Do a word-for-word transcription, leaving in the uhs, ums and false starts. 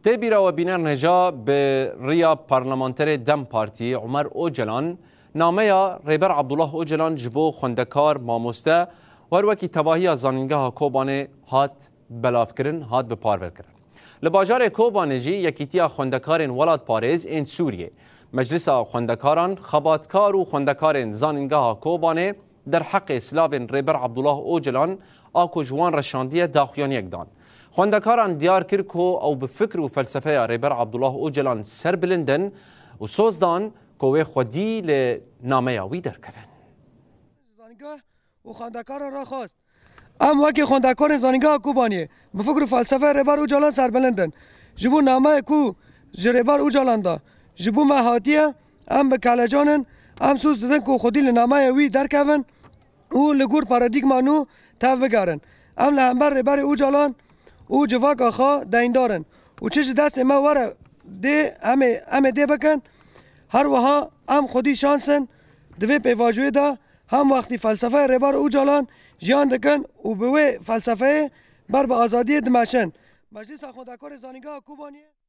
Tê bîra we bînerneja bi riya parlamenterê DEM Partî Omer Ocalan nameya Rêber Abdullah Ocalan ji bo xwendekar, mamoste û her wekî tevahiya Zanîngeha Kobanê hat belavkirin, hat bi parvekirin. Li bajarê Kobanê jî Yekîtiya Xwendekarên Welatparêz ên Sûriyê, Meclisa Xwendekaran, Xebatkar û Xwendekarên Zanîngeha Kobanê derheqê silavên Rêber Abdullah Ocalan a ku ji wan re şandiye daxuyaniyek dan. Xwendekaran diyar kir ku ew bi fikr û felsefeya Rêber Abdullah Ocalan serbilind in û soz dan ku wê xwedî li nameya wî derkevin. Zanîngeh û xwendekaran re xwest. Em wekî xwendekarên Zanîngeha Kobaniyê bi fikr û felsefeya Rêber Ocalan serbilind in. Ji bo nameyê ku ji Rêber Ocalan de ji bo me hatiye, em bi kelecan in, em soz didin ku xwedî li nameyê wî derkevin û li gor paradîgma nû tev bigerin. Em li hember Rêberê Ocalan û civaka xwe deyndar in û çi ji destê me were dê em ê, em ê dê bikin. Her wiha em xwedî şans in di vê pêvajoyê de hem wextî felsefeya Rêber Ocalan jiyan dikin û bi wê felsefeyê ber bi azadiyê dimeşin. Meclisa Xwendekarê Zanîngeha Kobaniyê.